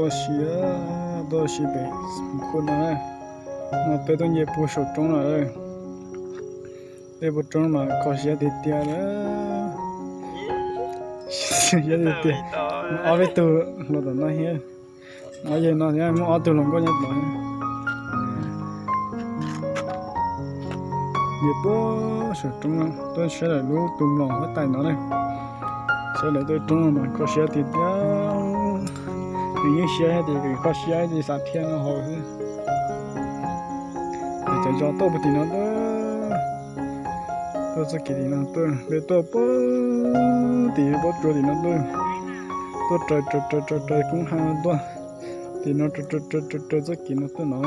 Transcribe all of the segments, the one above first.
Siab tuaj si pem khu no na, no peb tuaj nce puag saum roob lawm. Tej puag roob mas kho siab tiag tiag li. Siab tiag tiag. Muaj ob peb tug hluas tom no thiab. Ob yawg no thiab muaj ob tug hluas nkauj nyob tod. Nce puag saum roob no tuaj saib lawv lub tus mlom huab tais no na. Saib lawv tej roob no mas kho siab tiag tiag. Nws yeej siab tias kho siab ces xav thiab no haus xwb. Ces cov zos tuaj puag tim no tuaj, tuaj txoj kev tim no tuaj, peb tuaj puag tim pob tsuas tim no tuaj, tuaj raws raws raws raws raws koob ha no tuaj, tim no raws raws raws raws raws txoj kev no tuaj no,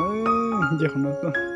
nce qhov no tuaj.